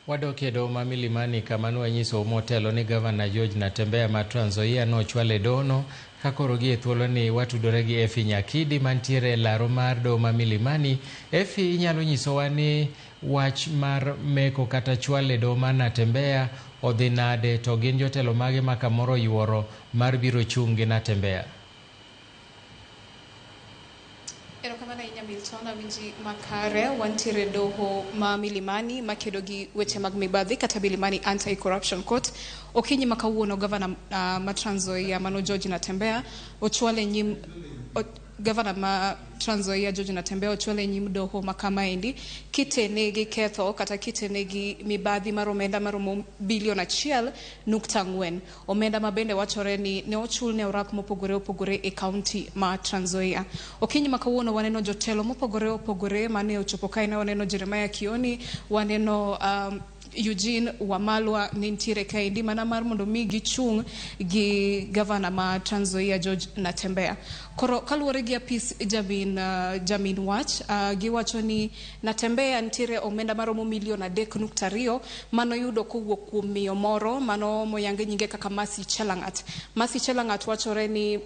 Wadok e doho ma Milimani kama nwanyisou motelo ni Gavana George Natembeya ma Trans Nzoia nochwal e dohono. Ka koro gie thuoloni watudore gi Effie Nyakidi mantiere e laro mar doho ma Milimani. Effie, inyalo nyisowa ni wach mar meko kata chwal e doho mar Natembeya odhi nade to gin jotelo mage ma kamoro oyuoro mar biro chung' gi Natembeya? Erokamano ahinya Milton, awinji makare. Wantiere doho ma Milimani makedo gi weche mag mibadhi kata Milimani Anti-Corruption Court. Okinyi ma kawuono gavana ma Trans Nzoia mano George Natembeya ochwal e nyim gavana ma Trans Nzoia George Natembeya ochwal e nyim doho ma kamaendi kitene gi ketho kata kitene gi mibadhi mar omenda maromo bilion 1.4. Omenda ma bende wachore ni ne ochul ne orak mopogore opogore e kaunti ma Trans Nzoia. Okinyi ma kawuono waneno jotelo mopogore opogore mane ochopo kae, ne waneno Jeremiah Kioni, waneno Eugene Wamalwa ne nitiere kaendi mana mar mondo mi gichung' gi gavana ma Trans Nzoia George Natembeya. Koro kaluwore gi apis jamin wach, giwacho ni Natembeya nitiere omenda maromo milion 3.2 manoyudo kowuok kuom miyo moro mano moyang nyinge kaka Mercy Chelangat. Mercy Chelangat wachore ni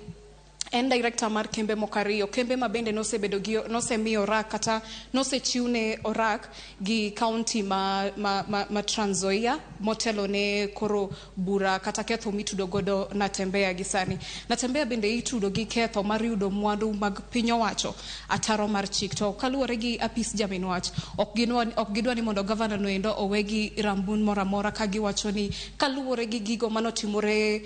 en director mar kembe moko ariyo, kembe ma bende nosebedo gi nosemi orak kata nosechiwne orak gi county ma Trans Nzoia motelo ne koro bura kata ketho mitudo godo Natembeya gi sani. Natembeya bende itudo gi ketho mar yudo mwandu mag piny owacho ataro mar chik. To kaluwore gi apis jamin wach, ok gidwa ni mondo gavana no endo owe gi rambun moro amora, ka giwacho ni kaluwore gi gigo manotimore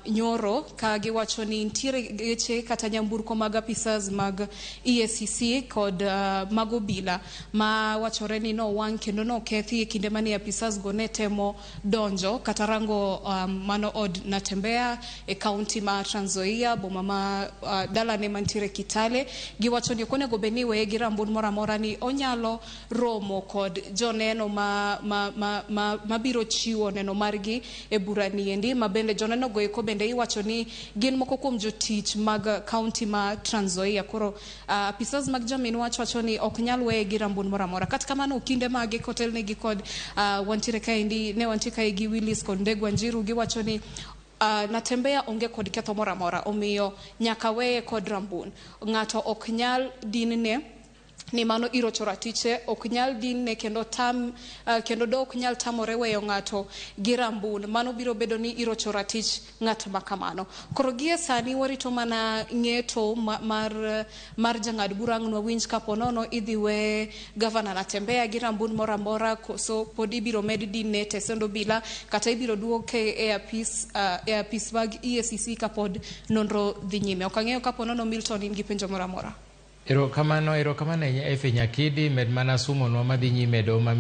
nyoro, ka giwacho ni nitiere geche kata nyamburko mag apisas mag EACC kod mag obila ma wachore ni nowang' kendo nokethi e kinde mane apisas go ne temo donjo kata rango mano od Natembeya e kaunti ma Trans Nzoia, boma ma dalane mantiere Kitale. Giwacho ni ok onego bed ni iweye gi rambun moro amora, ni onyalo romo kod joneno ma biro chiwo neno margi e bura ni endi, ma bende joneno go eko bende iwacho ni gin moko kuom jotich mag kaunti ma Trans Nzoia. Koro apisas mag jamin wach wacho ni ok nyal weye gi rambun moro amora. Kata kamano okinde mage kotelnegi kod wantiere kaendi ne wantie kae gi Willis kod Ndegwa Njiru, giwacho ni Natembeya onge kod ketho moro amora, omiyo nyaka weye kod rambun. Ng'ato ok nyal dinne ni mano irocho ratiche, ok nyal dinne kendo tam kendo do ok nyal tamore weyo ng'ato gi rambun. Mano biro bedo ni irocho ratich ng'at ma kamano. Koro gie sani warito mana ng'eto mar jang'ad bura ang' nwawinj kapo nono idhi we gavana Natembeya gi rambun moro amora koso pod ibiro med dinne tesend obila kata ibiro duoke e apis mag EACC kapod nonro dhi nyime. Ok ang'eyo kapo nono Milton in gi penjo moro amora. Erokamano, erokamano ahinya Effie Nyakidi, med mana sumonwa madhi nyime e doho ma